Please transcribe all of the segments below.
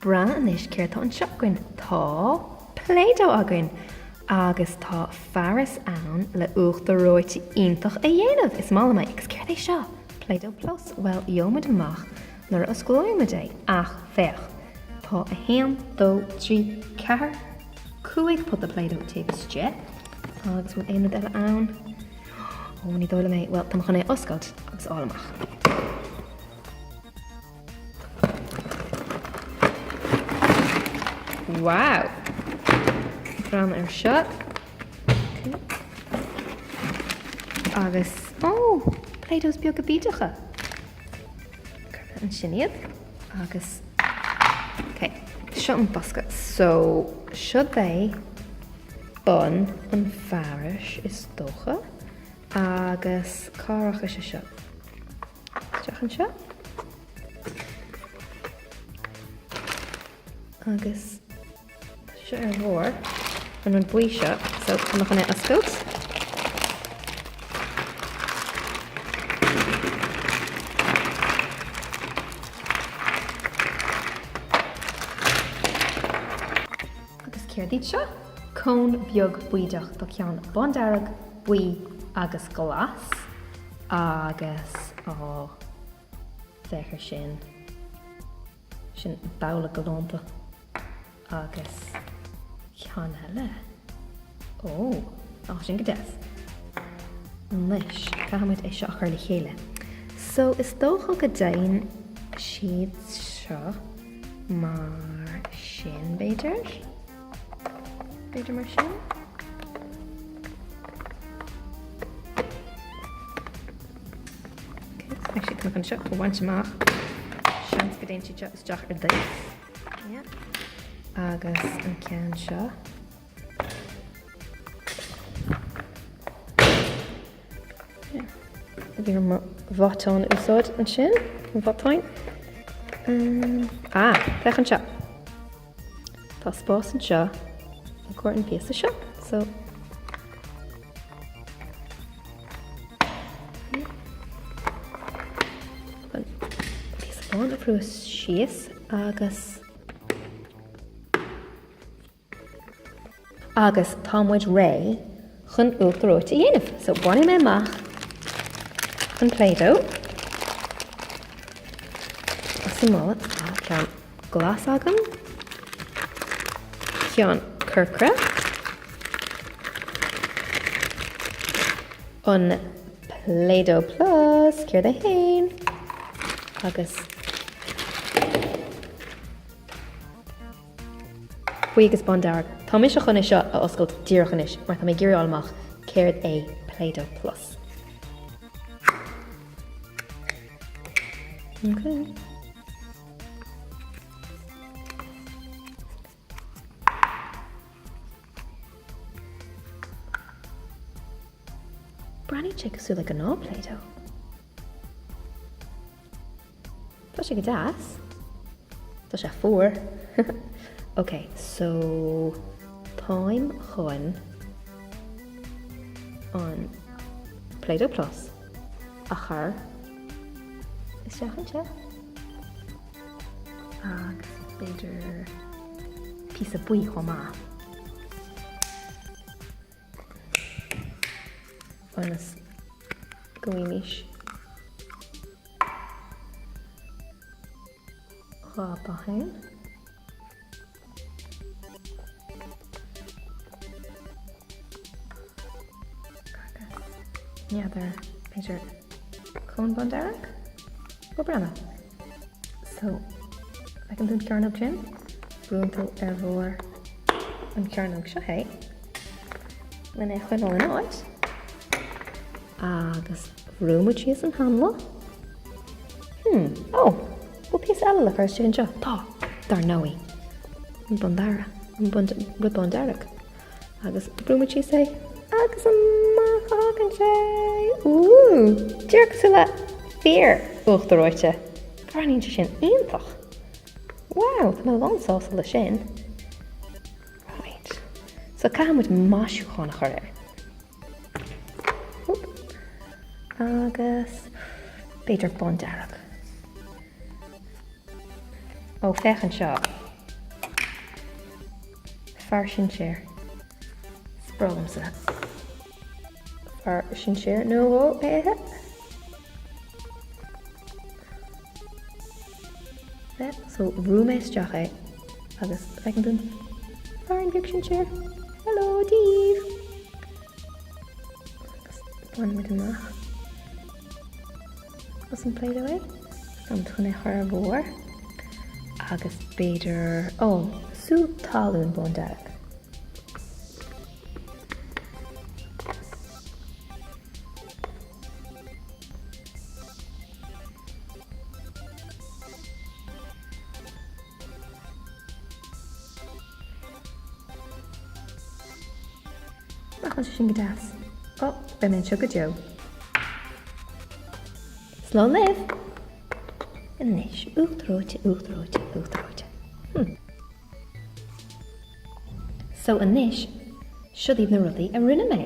Breathnaigh anois céard tá anseo againn. Tá Play-Doh againn! Agus tá fearas ann le uachtar reoite iontach a dhéanamh! Is maith liom é. Agus céard é seo? Play-Doh Plus. Bhuel, gheobhaimid amach nuair a osclóidh muid é. Ach féach! Tá 1, 2, 3, 4, 5 pota Play-Doh taobh istigh. Agus bhfuil aon rud eile ann? Ó, ní dóigh liom é. Bhuel, tá mé chun é a oscailt agus a fháil amach. Wow! Breathnaigh ar seo. Agus, ó, Play-Dohs beaga bídeacha. Cuirfidh ansin iad. Agus, ok, seo an bosca. So, seo é bun an fearais is dócha. Agus cá rachaidh sé seo? Isteach anseo. Agus tá seo ar bharr an rud buí seo, so tá mé chun é a oscailt. Agus céard iad seo? Cón beag bídeach, tá ceann bándearg, buí agus glas. Agus, á, féach ar sin. Sin babhla galánta. Agus ceann eile. Ó, á, sin go deas. Anois, caithfidh muid é seo a chur le chéile. So, is dócha go dtéann siad seo mar sin, b'fhéidir? B'fhéidir mar sin. Okay, actually tá mé chun seo a bhaint amach. Seans go dtéann siad seo isteach ar dtús. Yeah. Agus an ceann seo. Bhí orm mo mhaiteán a úsáid ansin, an mhatáin. Um, ah, féach anseo. Tá spás anseo i gcomhair an phíosa seo, so an píosa bán a bhrú síos agus Agus tá muid réidh chun uachtar reoite a dhéanamh. So bainfidh mé amach an Play-Doh as an mballa. Tá ceann glas agam, ceann corcra, an Play-Doh Plus, céard é féin, agus Buí agus bándearg. Tá mise chun é seo a oscailt díreach anois mar tá mé ag iarraidh fháil amach céard é Play-Doh Plus. Ok. Breathnaíonn sé cosúil le gnáth Play-Doh. Tá sé go deas. Tá sé fuar. Ok, so táim chun an Play-Doh Plus a chur isteach anseo agus b'fhéidir píosa buí chomh maith. Ionas go bhfaighimid 2 dath ann. Agus n'fheadar, b'fhéidir cón bándearg? Ó breathnaigh. So, feiceann tú an chearnóg sin? Brúnn tú ar bharr an chearnóg seo é lena é a choinneáil in áit. Agus bhrú muid síos an hanla. Hmm, ó, bhfuil píosa eile le cur istigh anseo? Tá, dar ndóigh. An bándearg, an bun, rud bándearg. Agus brú muid síos é agus amach a thagann sé! Ooh! Díreach cosúil le fíor uachtar reoite. Breathnaíonn sé sin iontach! Wow, tá mé lán sásta le sin. Right. So caithfidh muid maisiúchán a chur air. Oop. Agus b'fhéidir bándearg. Ó, féach anseo. Fear sinséir. Is breá liomsa fear sinséir nó dhó a ithe. So bhrú mé isteach é agus feiceann tú an fearín beag sinséir. Hello daoibh! Agus bainimid amach as an Play-Doh é. Táim chun é a chur ar bharr agus b'fhéidir, ó, sú talún bándearg. Nach bhfuil sé sin go deas? Ó, beidh mé anseo go deo. Slán libh! Anois, uachtar reoite, uachtar reoite, uachtar reoite. Hmm. So anois, siod iad na rudaí a rinne mé.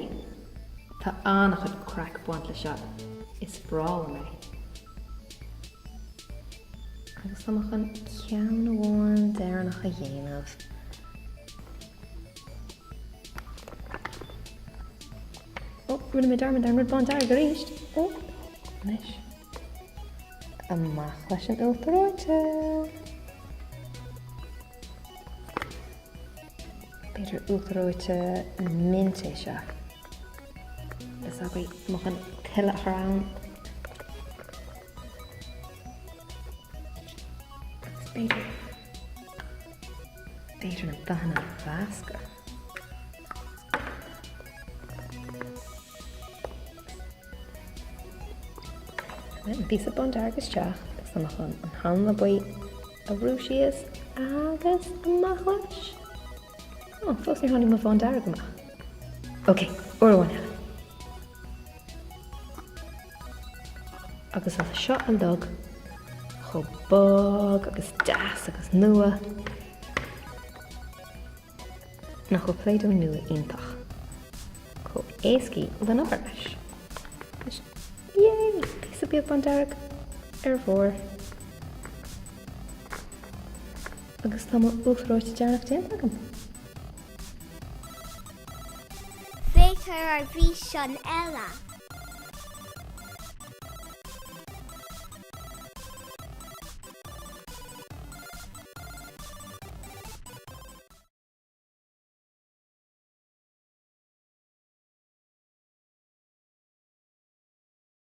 Tá an-chuid craic ag baint le seo. Is breá liom é. Agus tá mé chun ceann amháin deireanach a dhéanamh. Ó, rinne mé dearmad ar an rud bándearg arís. Ó, anois. Amach leis an uachtar reoite! B'fhéidir uachtar reoite mint é seo. Is agaibh tá mé chun tuilleadh a chur ann. Agus b'fhéidir b'fhéidir na dathanna a mheascadh. An píosa bándearg isteach agus tá mé chun an hanla buí a bhrú síos agus amach leis. Ó, fós níor tháinig mo bhándearg amach. Ok, uair amháin eile. Agus tá seo uilig chomh bog agus deas agus nua. Nach bhfuil Play-Doh nua iontach? Chomh éascaí le obair leis. Anois, yay! Píosa beag bándearg ar bharr. Agus tá mo uachtar reoite deireanach déanta agam. Féach ar ár bhfíseán eile.